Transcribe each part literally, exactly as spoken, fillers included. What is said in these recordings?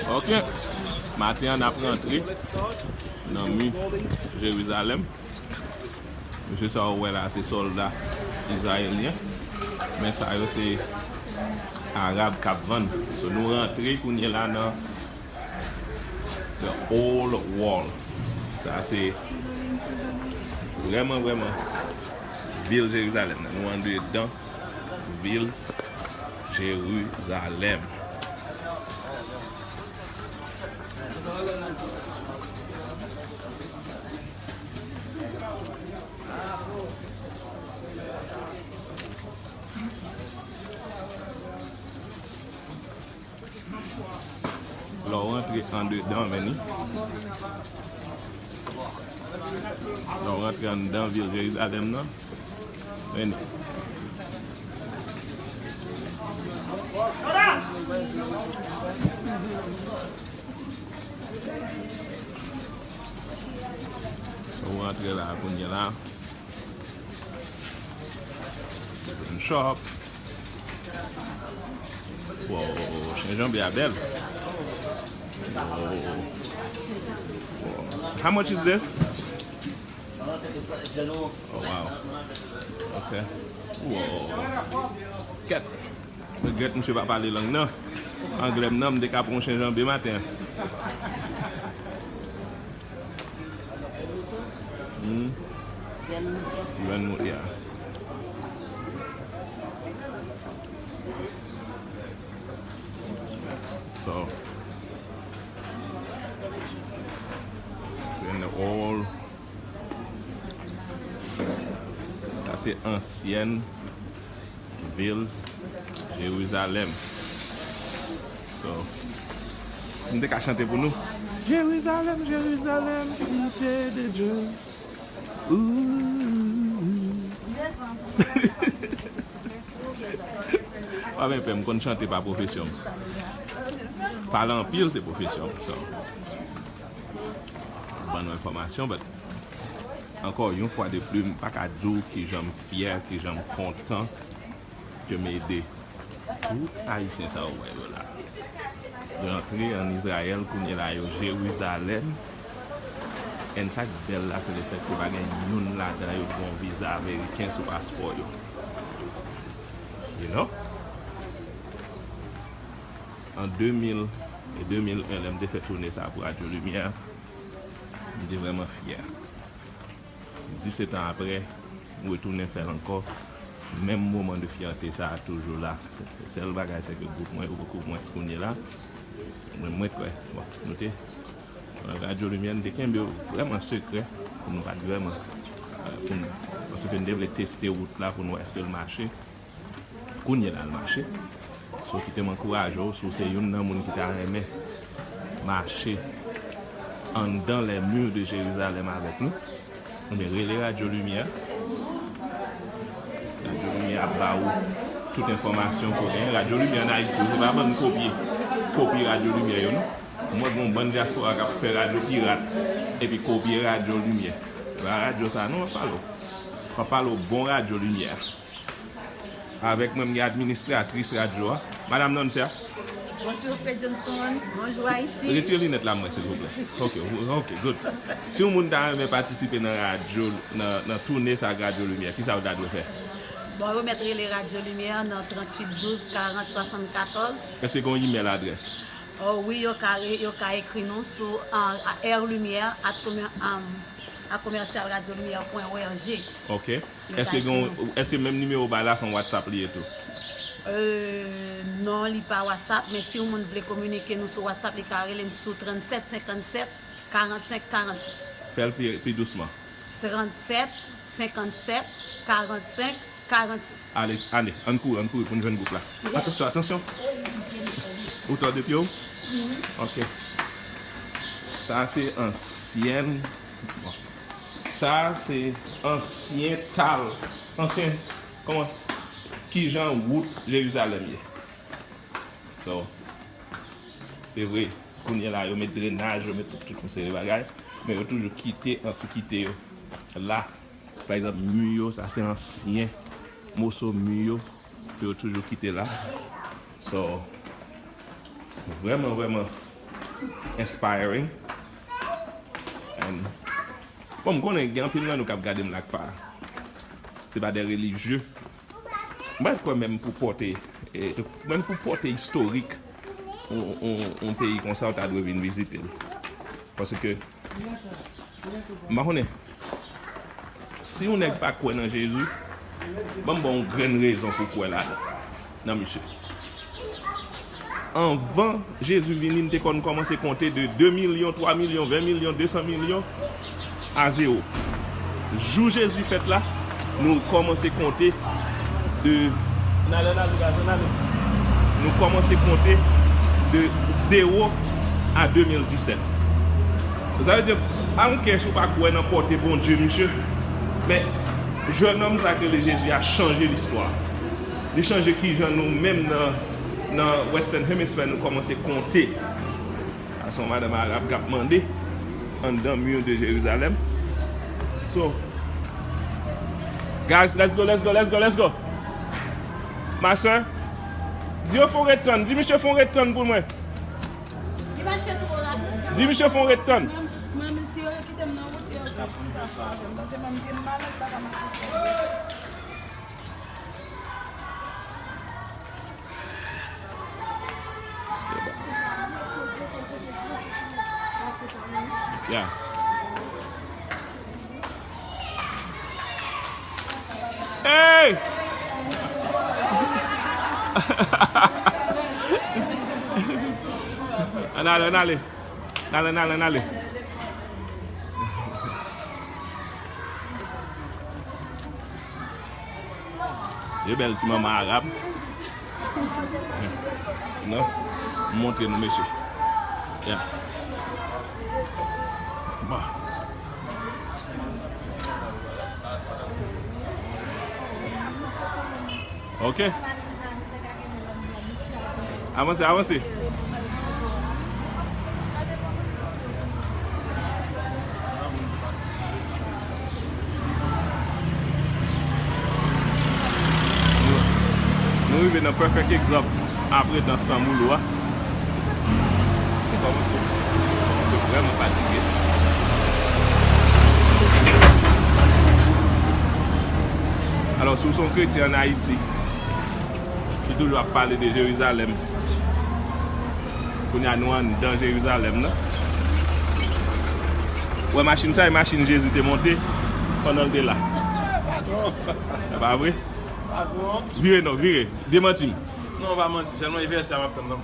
Ok, maten an n ap rantre nan mi Jerizalèm. Mesye sa w wè la, se sòlda izrayelyen. Men sa yo se Arab k ap vann. So, nou rantre kounye la nan The Old Wall. Sa se vrèman, vrèman vil Jerizalèm nan. Nou andedan vil Jerizalèm. Lè w rantre andedan, men ni. Lè w rantre anndan vil Jerizalèm nan, men ni. Ou rantre la kounye la. Yon shop. Wow, chenjanbe a bèl. Wow. Wow. How much is this? Oh, wow. Ok. Wow. Kèt. Regrèt misye pa pale lang nan. Anglè m nan, m te ka pran yon chenjanbe maten an. Hmm. Granmout, yeah. So, in the old, sa se ansyèn vil Jerizalèm. So, m te ka chante pou nou. Jerizalèm, Jerizalèm, cité de Dieu. Ooh. Pa gen pè, m konn chante pa pwofesyon m. Pale anpil se pwofesyon m. So, ban nou enfòmasyon, but ankò yon fwa de pli, m pa ka di w kijan m fyè, kijan m kontan ke m ede tout Ayisyen sa yo wè yo la. Rantre ann Izrayèl, kounye la yo Jerizalèm. And sa k bèl la, se lefèt ke pa gen youn ladan yo ki gen yon viza ameriken sou paspò yo. You know? An de mil e de mil en, lè m te fè toune sa pou Radyo Limyè, m te vrèman fyè. Disèt an apre, m retounen fè l ankò. Menm moman de fyète sa a toujou la. Sèl bagay, se ke gwoup mwen yo poko mwens kounye la. Mwen, mwen kwè, bon, nou te, Radyo Limyè, nou te kenbe yo vrèman sekrè pou nou pa t vrèman, euh, pou nou, paske n te vle teste wout la pou nou wè èske l mache. Kounye la l mache. So, kite m ankouraje w, si w se youn nan moun ki ta renmen mache anndan les murs de Jérusalem avèk nou, ebyen, rele Radyo Limyè. Radyo Limyè ap ba ou tout enfòmasyon ke w genyen. Radyo Limyè ann Ayiti, se pa bann kopye, kopi Radyo Limyè yo, non. Mwen, gen yon bann dyaspora k ap fè radyo pirat, epi kopye Radyo Limyè. Se pa radyo sa, non, m ap pale w. M ap pale w bon Radyo Limyè. Avèk mwen, m gen administratris radyo a, Madam Nancy. Bonjou, Fred Johnson. Bonjou, Ayiti. Retire linèt la, mwen, silvouplè. Ok, ok, good. Si yon moun ta renmen patisipe nan radyo, nan, nan toune sa ak Radyo Limyè, kisa yo ta dwe fè? Bon, yo mèt rele Radyo Limyè nan tranntuit douz karant swasannkatòz. Èske gen yon email adrès? Oh, wi, yo ka re-, yo ka ekri nou sou, ah, air lumière at commer-, ah, a commercial radio lumière point org. Ok. Èske gen, èske menm nimewo w bay la, se yon WhatsApp li ye tou? Euh, non, li pa WhatsApp, men si yon moun vle kominike nou sou WhatsApp, li ka rele m sou tranntsèt senkannsèt karannsenk karannsis. Fè l pi, pi dousman. Tranntsèt senkannsèt karannsenk karannsis. Ale, ale, ann kouri, ann kouri pou n jwenn gwoup la. Atansyon, atansyon. Ou tòde pye w? Ok. Sa se ansyen, bon. Sa se ansyen tal, ansyen, kòman? Kijan wout Jerizalèm ye? So, se vre, kounye la, yo met drenaj, yo met tout, tout yon seri bagay, men yo toujou kite antikite yo la. Pa egzanp, mi yo, sa se ansyen moso mi yo ke yo toujou kite la. So, vrèman, vrèman, inspiring. And, bon, m konnen gen anpil nan nou k ap gade m la k pa, se pa de relijye. M pa kwè menm pou pòte, eh, menm pou pòte istorik yon, yon, yon peyi konsa, w ta dwe vin vizite l. Paske, m pa konnen, si yon nèg pa kwè nan Jezi, ban m ba w yon grenn rezon pou kwè la, nan misye. Anvan Jezi vini, m te konn kòmanse konte de de milyon, twa milyon, ven milyon, de san milyon a zewo. Jou Jezi fèt la, nou kòmanse konte de, ann ale, ann ale, guys, ann ale. Nou kòmanse konte de zewo a de mil disèt. Sa vle di, I don't care si w pa kwè nan pòte Bondye, misye, men jennonm sa k rele Jezi a chanje listwa. Li chanje kijan nou menm nan, nan Western Hemisphere nou kòmanse konte. Sa se yon madanm arab k ap mande anndan mi de Jerizalèm. So, guys, let's go, let's go, let's go, let's go. Ma sè, di yo fè yon ret tann, di misye fè yon ret tann pou mwen. Li mache twò rapid. Di misye fè yon ret tann. Manmi, si yo kite m nan wout, yo ka konn sa fè avè m. Paske manmi, gen malad, pa ka mache twò. Yeah. Hey! Ann ale, ann ale. Ann ale, ann ale, ann ale. Yo bèl ti manman arab. Non, m montre nou, mesye. Yeah. Bon. Ok. Avanse, avanse. Nou, nou rive nan perfect egzanp apre dans tanboulou a. Li kòmanse, kòmanse vrèman fatige. Alò, si w se yon kretyen ann Ayiti, ki toujou ap pale de Jerizalèm. Kounye a nou anndan Jerizalèm nan. Wè machin sa, e machin Jezi te monte pandan l te la. Patwon. E pa vre? Patwon. Vire non, vire. Demanti m. Non, pa manti, sèlman anivèsè a m ap tann nan.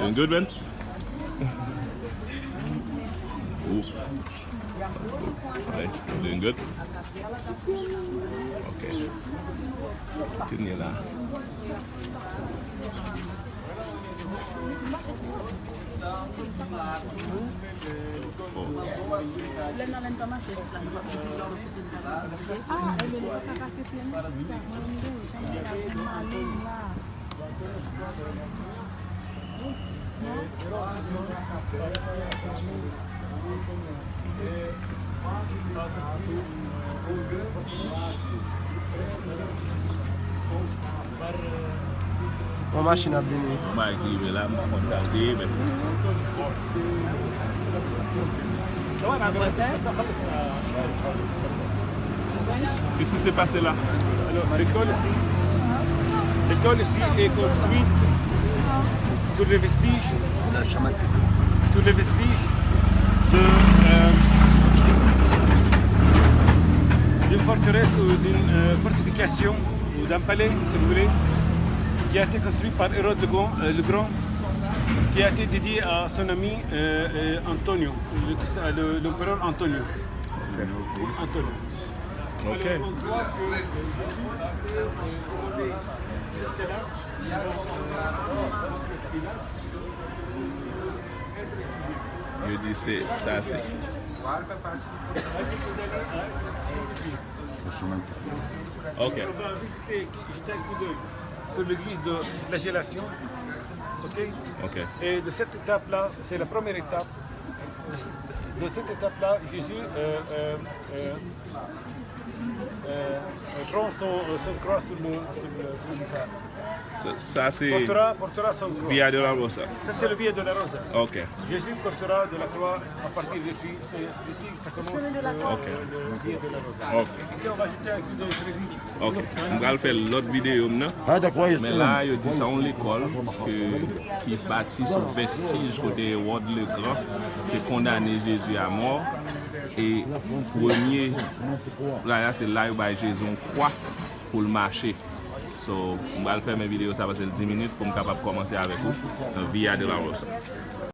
Doing good, man? Ooh. Alright, still doing good? Ok. Kontinye la. Bon. Lè n nan lè n pa mache vit la, nou p ap vizite tout site n ta dwe vizite. Ah, ebyen, nou pa ka pase pye nou, sista. Mwen menm, m gen janm gen la pou m ale la. Yon machin ap vini. Yon bagay ki rive la, m pa konn sa l te ye, men. Kisa se pase la? Alors, l'école ici, l'école ici est construite sur les vestiges, sur les vestiges de, euh, d'une forteresse ou d'une, euh, fortification, ou d'un palais, si vous voulez, qui a été construit par Hérode le Grand, euh, le Grand, qui a été dédié à son ami, euh, euh, Antonio, le, le, l'empereur Antonio. Antonio. Ok. Alors, on voit que, euh, Yo di se, sa se. Ok. Sur l'église de flagellation. Ok? Ok. Et de cette étape-là, c'est la première étape de cette, Dans cette étape-là, Jésus euh, euh, euh, euh, euh, prend son, euh, son croix sur le, sur le, sur le missal. Sa, sa se Portera, portera son croix. Via Dolorosa. Ça, c'est le Via Dolorosa. Ok. Jésus portera de la croix à partir d'ici. C'est d'ici, ça commence le, Ok. le, le Via Dolorosa. Ok. Ok, on va jeter un coup d'œil très vite. Ok. M pral fè lòt videyo m nan. Ah, dakò, yes. Men la, yo di sa yon lekòl ke, ki bati sou vestij kote Ewòd Legan te kondane Jezi a mò. E premye bagay la, se la yo bay Jezi yon kwa pou l mache. So, m pral fèmen videyo sa pase l dis minit pou m kapab kòmanse avèk ou nan Via Dolorosa.